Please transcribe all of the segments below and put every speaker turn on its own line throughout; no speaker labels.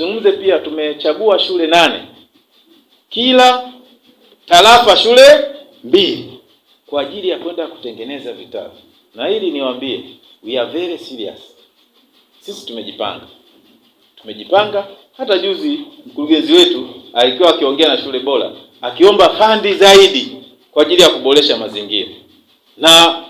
Nizungumze pia, tumechagua shule 8 kila tarafa shule 2 kwa ajili ya kwenda kutengeneza vitalu, na hili niwaambie, we are very serious. Sisi tumejipanga, tumejipanga. Hata juzi mkurugenzi wetu alikuwa akiongea na shule bora akiomba fandi zaidi kwa ajili ya kuboresha mazingira, na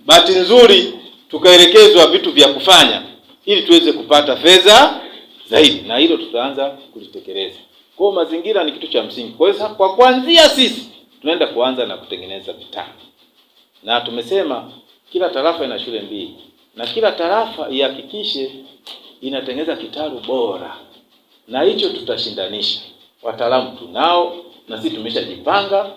bahati nzuri tukaelekezwa vitu vya kufanya ili tuweze kupata fedha zaidi, na hilo tutaanza kulitekeleza. Kwa hiyo mazingira ni kitu cha msingi. Kwa hiyo kwa kuanzia sisi tunaenda kuanza na kutengeneza vitalu, na tumesema kila tarafa ina shule 2 na kila tarafa ihakikishe inatengeneza kitalu bora, na hicho tutashindanisha. Wataalamu tunao na sisi tumeshajipanga,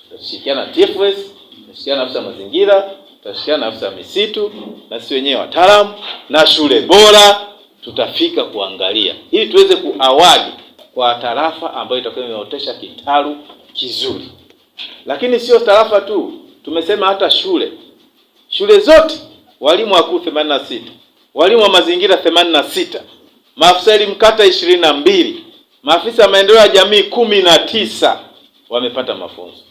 tutashirikiana na TFS, tutashirikiana na afisa mazingira, tutashirikiana na afisa misitu, na sisi wenyewe wataalamu na shule bora tutafika kuangalia ili tuweze kuawadi kwa tarafa ambayo itakuwa imeotesha kitalu kizuri. Lakini sio tarafa tu, tumesema hata shule. Shule zote walimu wakuu 86, walimu wa mazingira 86, maafisa elimu kata 22, maafisa maendeleo ya jamii 19 wamepata mafunzo.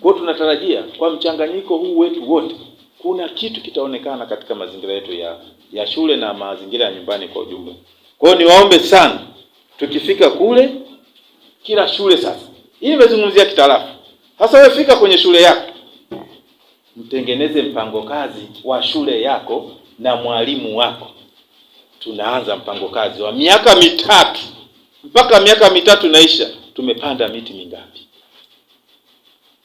Kwa hiyo tunatarajia kwa mchanganyiko huu wetu wote kuna kitu kitaonekana katika mazingira yetu ya shule na mazingira ya nyumbani kwa ujumla. Kwa hiyo niwaombe sana, tukifika kule kila shule sasa, hii nimezungumzia kitarafa. Sasa wewe fika kwenye shule yako, mtengeneze mpango kazi wa shule yako na mwalimu wako. Tunaanza mpango kazi wa miaka 3 mpaka miaka 3 naisha, tumepanda miti mingapi?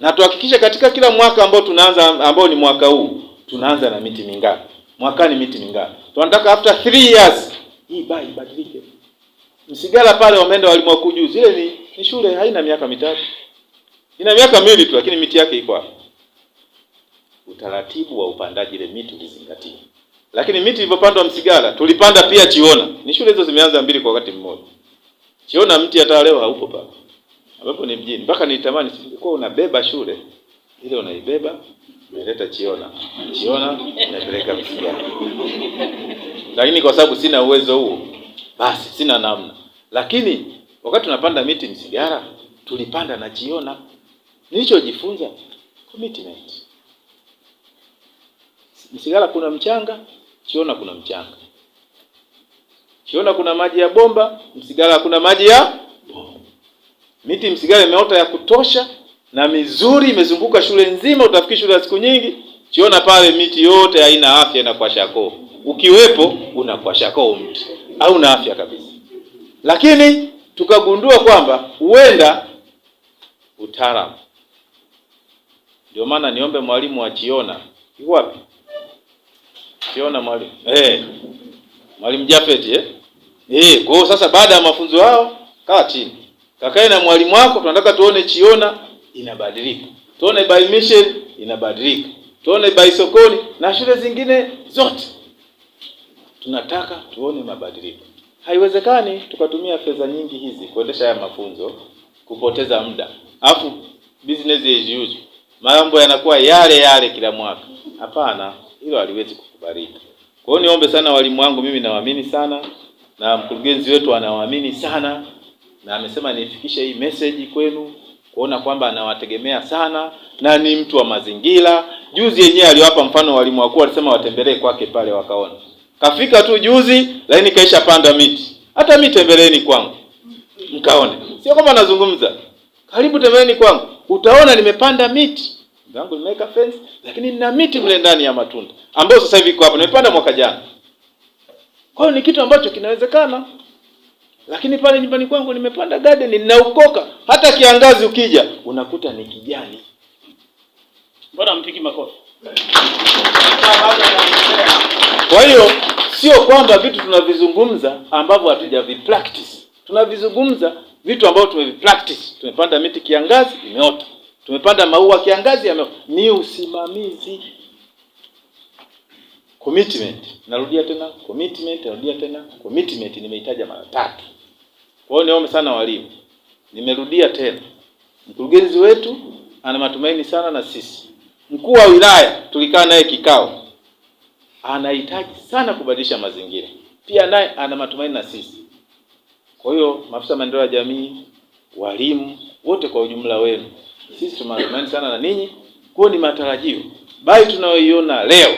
Na tuhakikishe katika kila mwaka ambao tunaanza, ambao ni mwaka huu, tunaanza na miti mingapi? Mwakani miti mingapi? Tunataka after 3 years hii bai ibadilike. Msigala pale wameenda walimu wakuu juzi, ile ni shule haina miaka 3. Ina miaka 2 tu, lakini miti yake iko hapo. Utaratibu wa upandaji ile miti ulizingatia. Lakini miti ilipopandwa Msigala, tulipanda pia Chiona. Ni shule hizo zimeanza 2 kwa wakati mmoja. Chiona mti hata leo haupo pale, ambapo ni mjini. Mpaka nitamani singekuwa unabeba shule ile, unaibeba unaileta Chiona, Chiona unaipeleka Msigala. Lakini kwa sababu sina uwezo huo, basi sina namna. Lakini wakati tunapanda miti Msigala, tulipanda na Chiona. Nilichojifunza commitment. Msigala kuna mchanga, Chiona kuna mchanga. Chiona kuna maji ya bomba, Msigala kuna maji ya bomba. Miti Msigala imeota ya kutosha na mizuri, imezunguka shule nzima, utafikiri shule ya siku nyingi. Chiona pale miti yote haina afya na kwa shako. Ukiwepo unakuwa shako mti, hauna afya kabisa. Lakini tukagundua kwamba huenda utaalamu. Ndio maana niombe mwalimu wa Chiona, yuko wapi? Chiona mwalimu. Mwalimu Jafet, Kwa hiyo sasa baada ya mafunzo hao, kaa chini. Kakae na mwalimu wako, tunataka tuone Chiona inabadilika. Tuone by mission inabadilika. Tuone by sokoni na shule zingine zote. Tunataka tuone mabadiliko. Haiwezekani tukatumia fedha nyingi hizi kuendesha haya mafunzo, kupoteza muda. Alafu business as usual. Mambo yanakuwa yale yale kila mwaka. Hapana, hilo haliwezi kukubalika. Kwa hiyo niombe sana walimu wangu, mimi nawaamini sana na mkurugenzi wetu anawaamini sana, na amesema nifikishe hii message kwenu kuona kwamba anawategemea sana na ni mtu wa mazingira. Juzi yenyewe aliwapa mfano walimu wakuu, alisema watembelee kwake pale wakaona. Kafika tu juzi lakini kaisha panda miti. Hata mimi tembeleeni kwangu mkaone. Sio kama nazungumza. Karibu tembeleeni kwangu. Utaona nimepanda miti. Ndangu nimeweka fence lakini nina miti mle ndani ya matunda ambayo sasa hivi iko hapo, nimepanda mwaka jana. Kwa hiyo ni kitu ambacho kinawezekana. Lakini pale nyumbani kwangu nimepanda garden, ninaukoka. Hata kiangazi ukija unakuta ni kijani.
Mbona mpiki makofi?
Kwa hiyo sio kwamba vitu tunavizungumza ambavyo hatujavipractice. Tunavizungumza vitu ambavyo tumevipractice. Tumepanda miti kiangazi imeota. Tumepanda maua kiangazi yameota. Ni usimamizi. Commitment. Narudia tena commitment, narudia tena commitment, nimeitaja mara 3. Kwa hiyo niombe sana walimu. Nimerudia tena. Mkurugenzi wetu ana matumaini sana na sisi. Mkuu wa wilaya tulikaa naye kikao. Anahitaji sana kubadilisha mazingira. Pia naye ana matumaini na sisi. Kwa hiyo maafisa maendeleo ya jamii, walimu wote kwa ujumla wenu, sisi tunatumaini sana na ninyi. Kwa ni matarajio Bahi tunayoiona leo,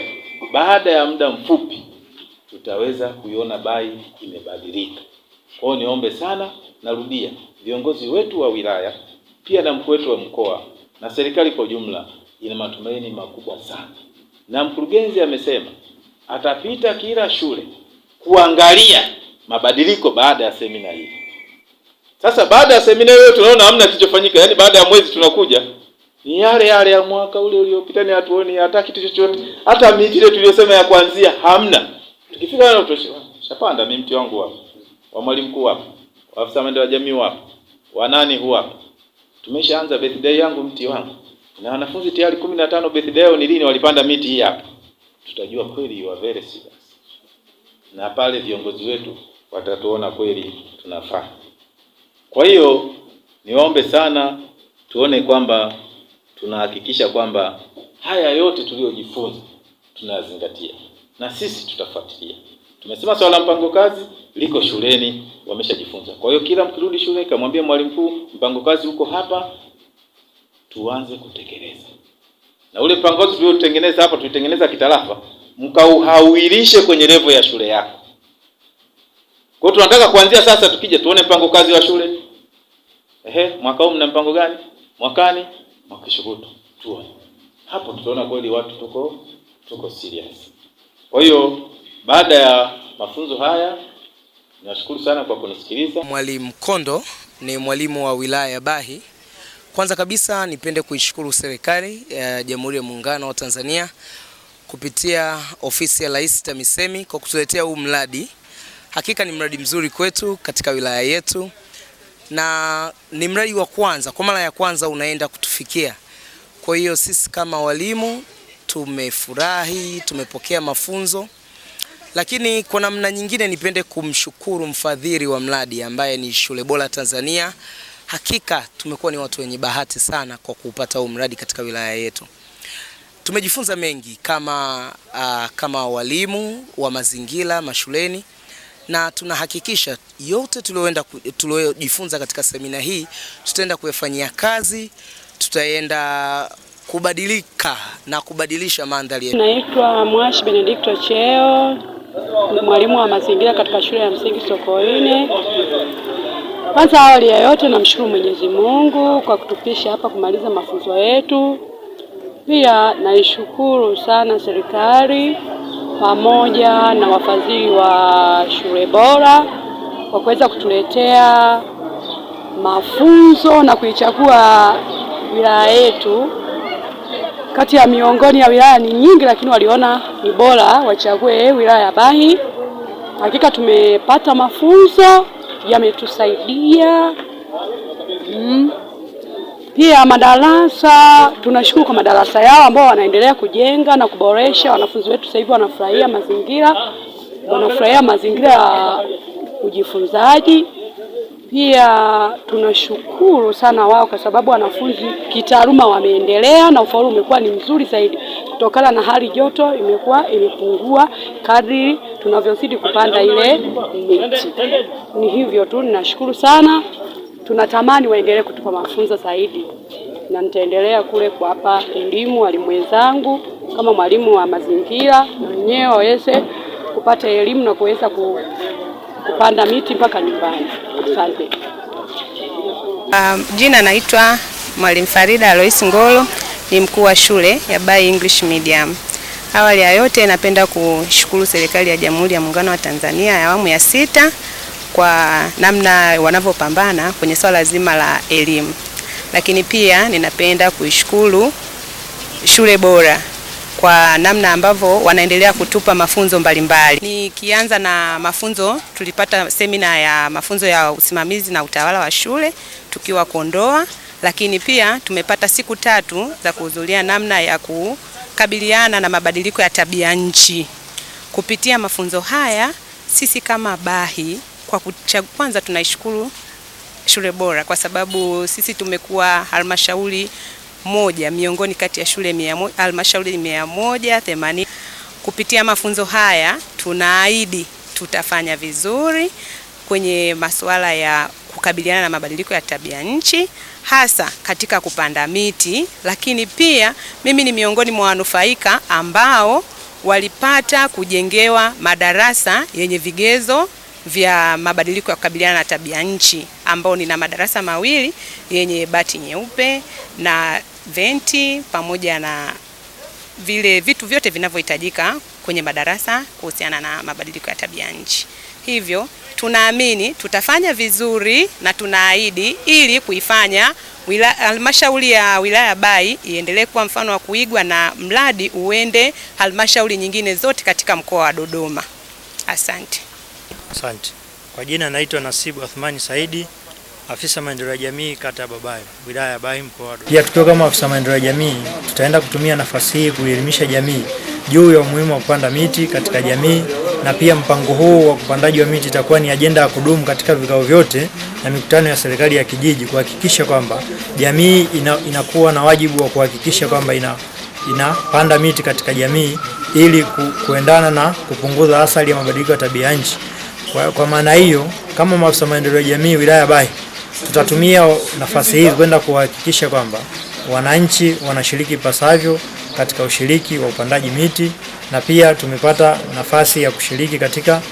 baada ya muda mfupi tutaweza kuiona Bahi imebadilika. Kwa hiyo niombe sana, narudia, viongozi wetu wa wilaya pia na mkuu wetu wa mkoa na serikali kwa ujumla ina matumaini makubwa sana, na mkurugenzi amesema atapita kila shule kuangalia mabadiliko baada ya semina hii. Sasa baada ya semina hiyo tunaona hamna kilichofanyika, yaani baada ya mwezi tunakuja ni yale yale ya mwaka ule uliopita, ni hatuoni hata kitu chochote, hata miti ile tuliyosema ya kuanzia hamna. Tukifika leo tushapanda mimi mti wangu hapa, wa mwalimu mkuu hapa, wa afisa maendeleo ya jamii hapa, wa nani huwa hapa. Tumeshaanza birthday yangu mti wangu. Na wanafunzi tayari 15 birthday yao ni lini walipanda miti hii hapa. Tutajua kweli you are very serious. Na pale viongozi wetu watatuona kweli tunafaa. Kwa hiyo niwaombe sana tuone kwamba tunahakikisha kwamba haya yote tuliyojifunza tunayazingatia na sisi tutafuatilia. Tumesema swala la mpango kazi liko shuleni, wameshajifunza. Kwa hiyo kila mkirudi shule kamwambia mwalimu mkuu, mpango kazi uko hapa, tuanze kutekeleza. Na ule mpango kazi tuliotengeneza hapa, tulitengeneza kitarafa, mkauhawilishe kwenye level ya shule yako. Kwa hiyo tunataka kuanzia sasa tukija tuone mpango kazi wa shule. Ehe, mwaka huu mna mpango gani? Mwakani, mwaka kesho kutwa tuone. Hapo tutaona kweli watu tuko serious. Kwa hiyo baada ya mafunzo haya niwashukuru sana kwa kunisikiliza.
Mwalimu Kondo ni mwalimu wa wilaya ya Bahi. Kwanza kabisa nipende kuishukuru serikali ya Jamhuri ya Muungano wa Tanzania kupitia ofisi ya Rais TAMISEMI kwa kutuletea huu mradi. Hakika ni mradi mzuri kwetu katika wilaya yetu, na ni mradi wa kwanza, kwa mara ya kwanza unaenda kutufikia. Kwa hiyo sisi kama walimu tumefurahi, tumepokea mafunzo. Lakini kwa namna nyingine nipende kumshukuru mfadhili wa mradi ambaye ni Shule Bora Tanzania. Hakika tumekuwa ni watu wenye bahati sana kwa kupata huu mradi katika wilaya yetu. Tumejifunza mengi kama walimu wa mazingira mashuleni, na tunahakikisha yote tuliojifunza katika semina hii tutaenda kuyafanyia kazi, tutaenda kubadilika na kubadilisha mandhari yetu.
Naitwa Mwashi Benedicto Cheo, ni mwalimu wa mazingira katika shule ya msingi Sokoine. Kwanza awali ya yote namshukuru Mwenyezi Mungu kwa kutupisha hapa kumaliza mafunzo yetu. Pia naishukuru sana serikali pamoja na wafadhili wa Shule Bora kwa kuweza kutuletea mafunzo na kuichagua wilaya yetu. Kati ya miongoni ya wilaya ni nyingi, lakini waliona ni bora wachague wilaya ya Bahi. Hakika tumepata mafunzo yametusaidia. Pia madarasa, tunashukuru kwa madarasa yao ambao wanaendelea kujenga na kuboresha. Wanafunzi wetu sasa hivi wanafurahia mazingira, wanafurahia mazingira ya ujifunzaji. Pia tunashukuru sana wao kwa sababu wanafunzi kitaaluma wameendelea na ufaulu umekuwa ni mzuri zaidi kutokana na hali joto imekuwa imepungua kadri tunavyozidi kupanda ile miti. Ni hivyo tu, ninashukuru sana. Tunatamani waendelee kutupa mafunzo zaidi, na nitaendelea kule kuwapa elimu walimu wenzangu kama mwalimu wa mazingira, na wenyewe waweze kupata elimu na kuweza kupanda miti mpaka nyumbani. Asante.
Jina naitwa Mwalimu Farida Alois Ngolo, ni mkuu wa shule ya Bahi English Medium. Awali ya yote napenda kushukuru serikali ya Jamhuri ya Muungano wa Tanzania ya awamu ya 6 kwa namna wanavyopambana kwenye swala zima la elimu. Lakini pia ninapenda kuishukuru Shule Bora kwa namna ambavyo wanaendelea kutupa mafunzo mbalimbali. Nikianza na mafunzo, tulipata semina ya mafunzo ya usimamizi na utawala wa shule tukiwa Kondoa, lakini pia tumepata siku 3 za kuhudhuria namna ya kukabiliana na mabadiliko ya tabia nchi. Kupitia mafunzo haya sisi kama Bahi, kwa kwanza tunaishukuru Shule Bora kwa sababu sisi tumekuwa halmashauri moja miongoni kati ya shule halmashauri 180. Kupitia mafunzo haya tunaahidi tutafanya vizuri kwenye masuala ya kukabiliana na mabadiliko ya tabia nchi hasa katika kupanda miti, lakini pia mimi ni miongoni mwa wanufaika ambao walipata kujengewa madarasa yenye vigezo vya mabadiliko ya kukabiliana na tabia nchi, ambao nina madarasa mawili yenye bati nyeupe na venti pamoja na vile vitu vyote vinavyohitajika kwenye madarasa kuhusiana na mabadiliko ya tabia nchi. Hivyo tunaamini tutafanya vizuri na tunaahidi ili kuifanya halmashauri ya wilaya Bahi iendelee kuwa mfano wa kuigwa na mradi uende halmashauri nyingine zote katika mkoa wa Dodoma. Asante.
Asante. Kwa jina naitwa Nasibu Athmani Saidi, afisa maendeleo ya jamii kata ya Babayo, wilaya ya Bahi, mkoa wa Dodoma. Pia tukiwa kama afisa maendeleo ya jamii tutaenda kutumia nafasi hii kuelimisha jamii juu ya umuhimu wa kupanda miti katika jamii, na pia mpango huu wa kupandaji wa miti itakuwa ni ajenda ya kudumu katika vikao vyote na mikutano ya serikali ya kijiji kuhakikisha kwamba jamii inakuwa na wajibu wa kuhakikisha kwamba inapanda miti katika jamii ili kuendana na kupunguza athari ya mabadiliko ya tabia nchi. Kwa maana hiyo, kama maafisa maendeleo ya jamii wilaya ya Bahi tutatumia nafasi hii kwenda kuhakikisha kwamba wananchi wanashiriki ipasavyo katika ushiriki wa upandaji miti, na pia tumepata nafasi ya kushiriki katika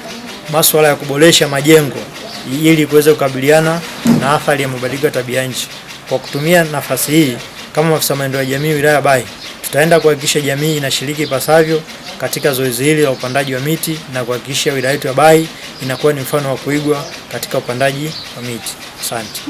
masuala ya kuboresha majengo ili kuweza kukabiliana na athari ya mabadiliko ya tabia nchi. Kwa kutumia nafasi hii kama maafisa maendeleo ya jamii wilaya ya Bahi tutaenda kuhakikisha jamii inashiriki ipasavyo katika zoezi hili la upandaji wa miti na kuhakikisha wilaya yetu ya Bahi inakuwa ni mfano wa kuigwa katika upandaji wa miti. Asante.